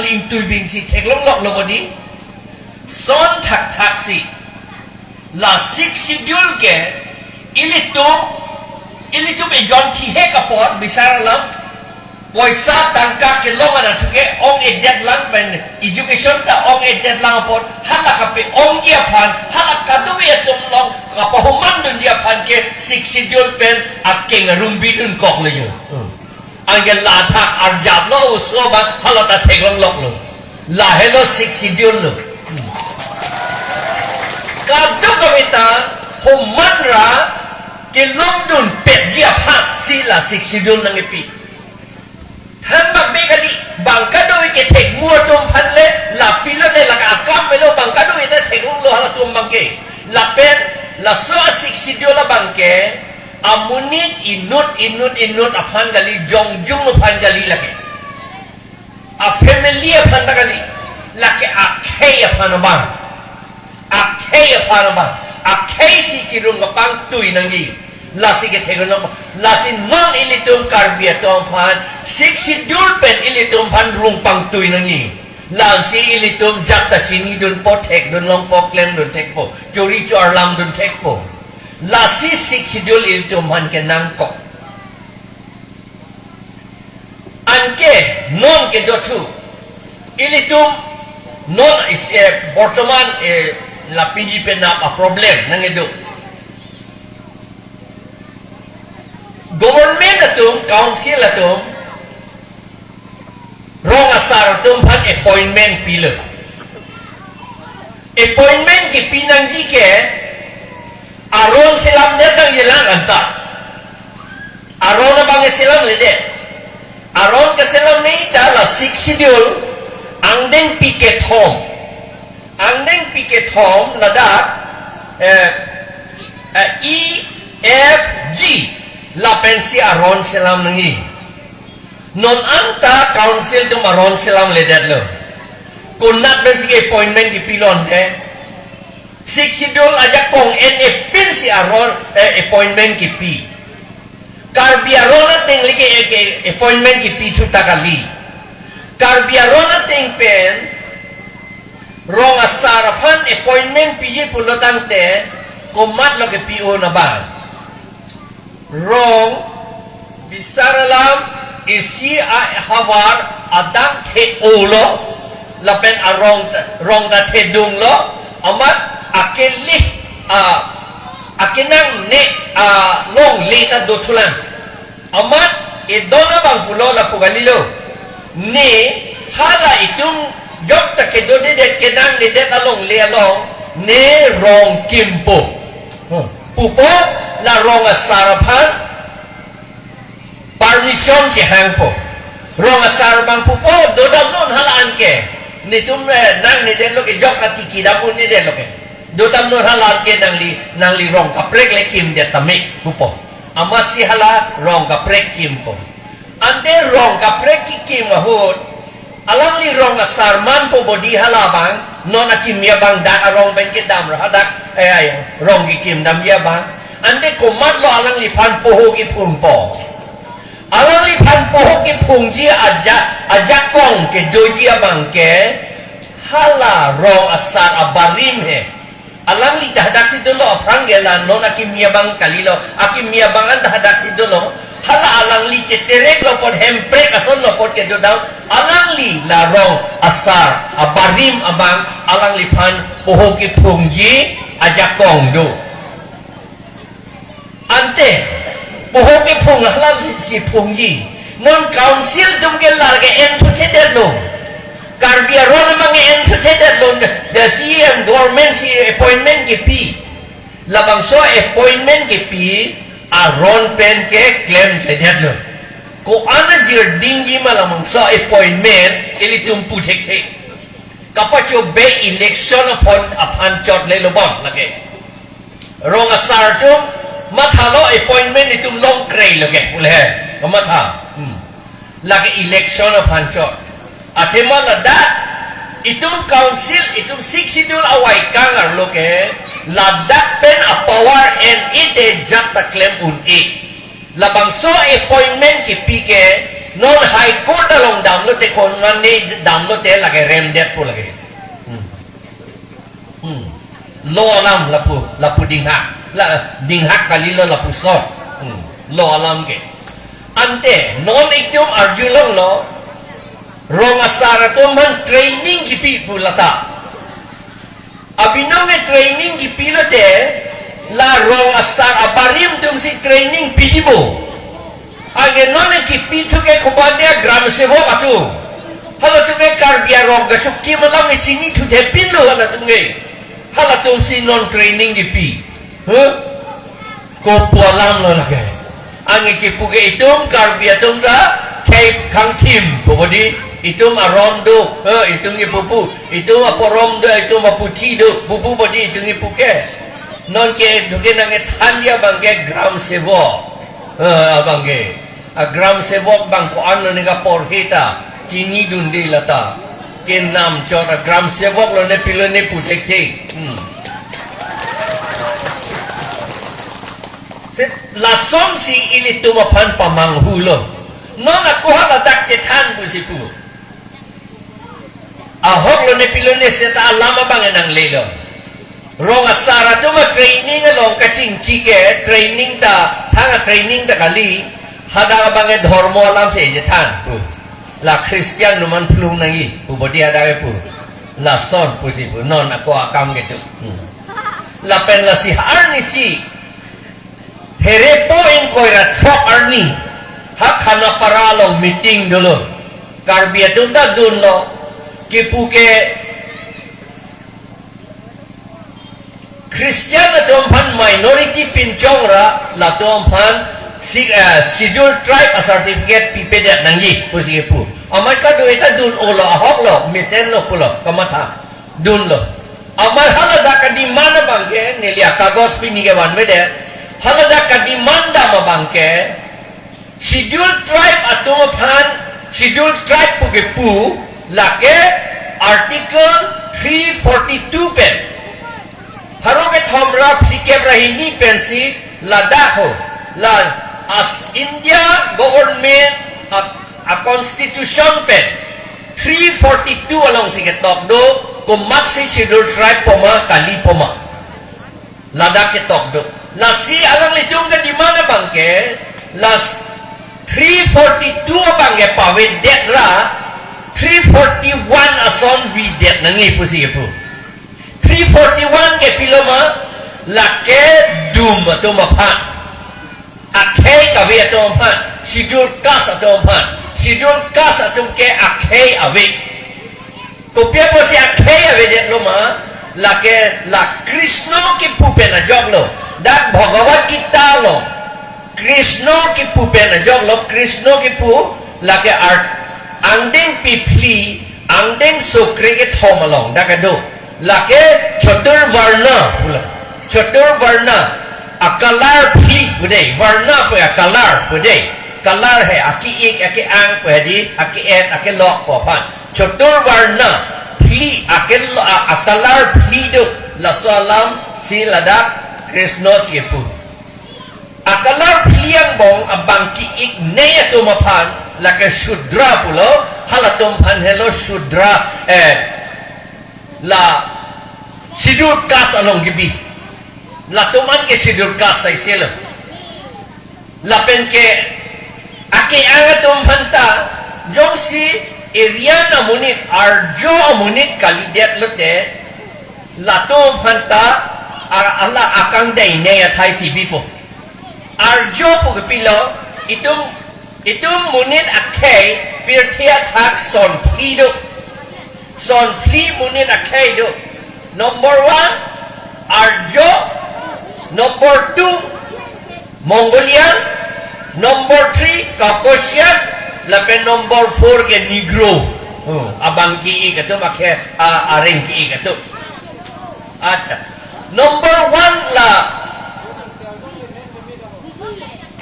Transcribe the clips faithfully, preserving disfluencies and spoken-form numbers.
Ingtui vingsi theklonglok lo bodi. Son thakthak si la Sixth Schedule ke ilitum, ilitum ejon thihek apot bisar alam, poisa tangka kelong anatthu ke ong-edet lang pen education ta ong-edet lang apot, hala kape-ongji aphan, hala kadokave atum along kapahumandunji aphan ke Sixth Schedule pen akeng arum bidun kok le jo. Hmm. Anke la thak arjap lo oso abang hala ta theklonglok lo. Lahelo Sixth Schedule lo. Kadokave ta human ra kelongdun petji aphan si la Sixth Schedule nangkipi. Thanbak be kali, bang kadokave kethek mu atum aphan le, la pilo te la akam melo, bang kadokave ta theklonglo halatum abang ke. Lapen laso a Sixth Schedule abang ke amonit inut inut inut aphan kali, jongjung aphan kali lake. A family aphan ta kali, lake akhei aphan abang. Akhei aphan abang. Akhei si kirung kapangtui nangji. Lasi kethek nang, lasi non ilitum Karbi atum aphan Sixth Schedule pen ilitum aphan rung pangtui nangji. Lasi ilitum jat ta chinidunpo, thekdun longpo, klemdun thekpo, chori cho-arlamdun thekpo. Lasi Sixth Schedule ilitum aphan kenangkok. Anke non kedothu ilitum non is, eh, bortoman, eh, la pini penap a problem nangkedo. Government atum, council atum, rong asar atum aphan appointment pilo. Appointment kipi nangji ke aron selamdet nangji lang anta. Aron abang ke selamledet. Aron keselam ni ta la Sixth Schedule angdengpi kethom. Angdengpi kethom ladak, eh, eh, E, F, G. Lapensi aron selam nangji. Non anta council atum aron selamledetlo. Konat pensi ke appointment kipilo ante? Sixth Schedule ajakong en-e pensi aron, eh, appointment kipi. Karbi aron ateng le ke, eh, ke appointment kipi thu ta kali. Karbi aron ateng pen rong asar aphan appointment piji pulo tangte komatlo kepi-o nabang. Rong bisar alam isi ahavar adang the-olo, lapen arong, rong ta thedunglo, amat akeli, a, akenangne, a, longle ta dothulang. Amat edon abang pulo lapu kalilo. Ne hala itum jok ta kedodedet kenangdedet alongle along ne rong kimpo. Hmm. Pupo la rong asar aphan permission chehangpo. Rong asar abang pupo, dodamnon hala anke. Netum, eh, nangnedetlo ke, jok ta tiki dam un-edetlo ke. Dodamnon hala anke nangli, nangli rong kaprek le kimdet tame pupo. Amatsi hala rong kaprek kimpo. Ante rong kaprek kikim ahut alangli rong asar manpo bodi hala abang, non akimi abang dak arong pen kedam ra hadak, eh, ai, rong kikim damji abang. Ante komatlo alangliphan poho kiphungpo? Alangliphan poho kiphungji aja, ajakong kedoji abang ke hala rong asar abarim he. Alangli ta hadaksi dolo, aphrang ke la non akimi abang kalilo, akimi abang an ta hadaksi dolo. Hala alangli chetereklo apot, hemprek asonlo apot kedo dam, alangli la rong asar abarim abang alangliphan poho kiphungji ajakong do. Ante poho kiphung hala si phungji. Non council atum ke la ke enthuthedetlo. Karbi aron abang ke enthuthedetlo. The C E M government si appointment kipi. Labangso appointment kipi aron pen ke klemthedetlo. Ko-an ajirdingji ma labangso appointment ilitum pu thekthe. Kapachobe election aphan, aphan chot lelo bom lake. Rong asar atum mathalo appointment itum longkreilo ke pule he. Kamatha. Hmm. Lake election aphan chot. Athema ladak itum council, itum Sixth Schedule awaikang arlo ke ladak pen apower en-e te jat ta klem un-e. Labangso appointment kipi ke Non High Court along damlote, konmane damlote lake remdetpo lake. Hmm. Hmm. Law alam lapu, lapu dinghak. La, dinghak kalilo lapuson. Hmm. Law alam ke. Ante, non itum arjulonglo, rong asar atum aphan training kipi pu lata. Abinong e training kipilote, la rong asar abarim atumsi training pijipo. Anke non e kipithu ke komatne gram sevok atum. Halatum ke Karbi arong kachokkim alam ke chinithuthepinlo halatum ke. Halatumsi non training kipi. Huh? Kopu alamlo lake. Anke kipu ke itum Karbi atum ta khei khangthim pu bodi, itum aron do, eh, itum kipu pu, itum aporom do, itum aputhi do, pupu bodi itum kipu ke. Non ke duke nang kethan dia abang ke gram sevok. Eh, abang ke. A gram sevok abang ko-anlo ne kaporhe ta chinidunde lata. Kenam chot a gram sevok lone pilone pu thekthe. Hmm. Se lasonsi ilitum aphan pamanghulo. Non ako haladak chethan pusi pu. Ahoklo ne pilone seta alam abang nanglelo. Rong asar atum a training along kachingki ke training ta, thang a training ta kali, hadak abang e dhormo alamsi chethan pu. La Christian atum aphan phlung nangji pu bodi hadak e pu. Lason pusi pu, non ako akam ketu. Hmm. Lapen lasi arnisi Therepo ingkoi ra throk arni ha Khanapara along meeting dolo. Karbi atum ta dunlo. Kipu ke Christian atum aphan minority pinchong ra latum aphan si, eh, Schedule Tribe a certificate pipedet nangji pusi kipu. Amai kado-eta dun-olo, ahoklo, mesenlo pulo, kamatha. Dunlo. Amar haladak a-demand abang ke, neli akagos pini kevanvedet. Haladak a-demand dam abang ke, Schedule Tribe atum aphan, Schedule Tribe pu kepu, lake Article three forty-two pen. Pharo kethom ra phlikep ra hini pensi ladak ho. La as India government a, a constitution pen three forty-two alongsi ketok do, komatsi Schedule Tribe poma, kali poma. Ladak ketok do. Lasi alanglitum ke-demand abang ke, las three forty-two abang ke pavedet ra, three forty-one ason vedet nangji pusi kipu. Three forty-one ke piloma, lake dum atum aphan. Akhei kave atum aphan, Schedule Caste atum aphan, Schedule Caste atum ke akhei ave. Kopi apotsi akhei avedet loma, lake la Krishna kipu pen ajoklo. Dak Bhagavad Gita along. Krishna kipu pen ajoklo, Krishna kipu lake art angdengpi phli, angdengso krekethom along dak kedo. Lake Chaturvarna pulo. Chaturvarna, a-color phli pu dei, varna pu a-color pu dei. Color he, aki-ik, aki-ang pu hedi, aki-et, aki-lok pu aphan. Chaturvarna, phli, akelo-, a, a-color phli do, laso alamsi ladak Krishna si kipu. A-color phli angbong abang ki-iknei atum aphan, lake Shudra pulo, halatum aphan helo Shudra, eh, la Schedule Caste along kibi. Latum an ke Schedule Caste saiselo. Lapen ke ake-ang atum aphanta, jongsi Aryan amonit, Arjo amonit kalidet lote, latum aphanta, a-, ala akangdeinei athai si bipo. Arjo pu kepilo, itum, itum monit akhei, pirthe athak son phli do. Son phli monit akhei do. Number one, Arjo. Number two, Mongolian. Number three, Caucasian. Lapen number four ke Negro. Hmm, abang ki-ik atum, akhe, a, areng ki-ik atum. Acha. Number one la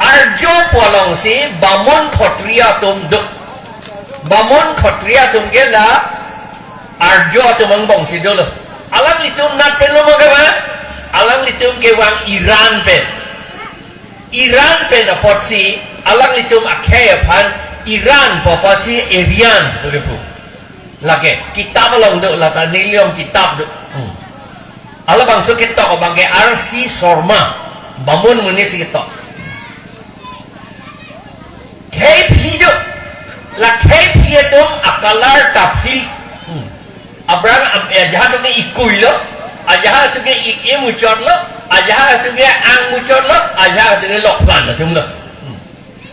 Arjo pu alongsi Bamun Khotriya atum do. Bamun Khotriya atum ke la Arjo atum angbongsi dolo. Alanglitum nat pen lo ma kevang? Alanglitum kevang Iran pen. Iran pen apotsi alanglitum akhei aphan Iran pu apotsi Aryan pu kepu. Lake kitab along do, lata neliong kitab do. Hmm. Halabangso ketok abang ke R C Sharma, Bamun amonit si ketok. Khei phi do, la khei phi atum a-color ta phi. Hmm. Abraham, eh, ajahak atum ke ikui lo, ajahak atum ke ik-e muchot lo, ajahak atum ke ang muchot lo, ajahak atum ke lokplan atum lo. Hmm.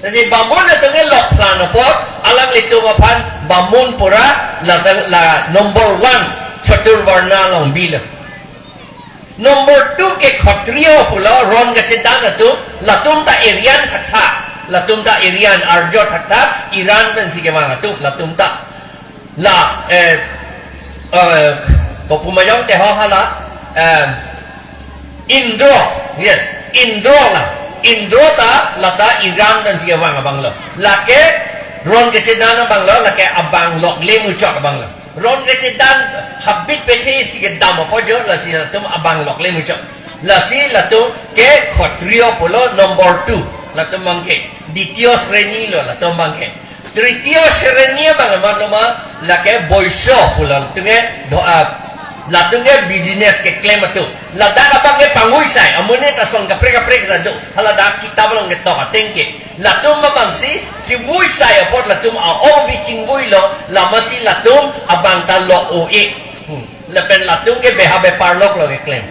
Lasi Bamun atum ke lokplan apot, alanglitum aphan Bamun pura la, la number one Chaturvarna along bilo. Number two ke Khatriyo pulo, ron kachedan atum, latum ta Aryan thakthak, latum ta Aryan Arjo thakthak, Iran pensi kevang atum, latum ta. La, eh, eh, kopu majong te ho hala, eh, Indro, yes, Indro la, Indro ta, lata Iran pensi kevang abang lo. Lake, ron kachedan abang lo, lake abang lokle muchot abang lo. Ron kachedan habit pethe si kedam apot jo, lasi latum abang lokle muchot. Lasi latum ke Khatriyo pulo number two, latum abang ke. Ditiyo Sreni lo, latum abang ke. Tritiyo Sreni abang amat lo ma, lake Boisyo pulo, latum ke do, ah, latum ke business keklem atum. Ladak abang ke pangui sai, amonit ason kaprek kaprek ta do. Haladak kitab along ketok ateng ke. Latum abang si, chivui sai apot latum a-ong vi chingvui lo, lamasi latum abang ta lo o e. Hmm. Lapen latum ke beha bepar lok lo keklem.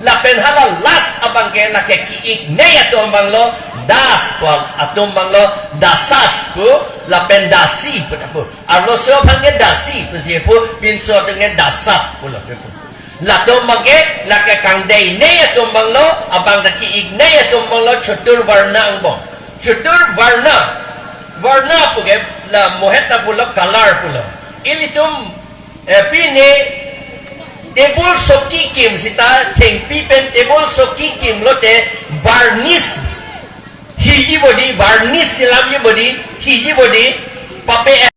Lapen hala last abang ke lake ki-iknei atum abang lo, Das pu atum abang lo, Dasas pu, lapen Dasi pu ta pu. Arloso aphan ke Dasi pusi pu, pinso atum ke Dasas pulo pu. Latum abang ke lake kangdeinei atum abang lo, abang ta ki-iknei atum abang lo, Chaturvarna angbong. Chaturvarna, Varna pu ke la mohet ta pulo, color pulo. Ilitum, eh, pine table soki kim sita thengpi pen table soki kim lote varnish hiji bodi, varnish selamji bodi, hiji bodi, pape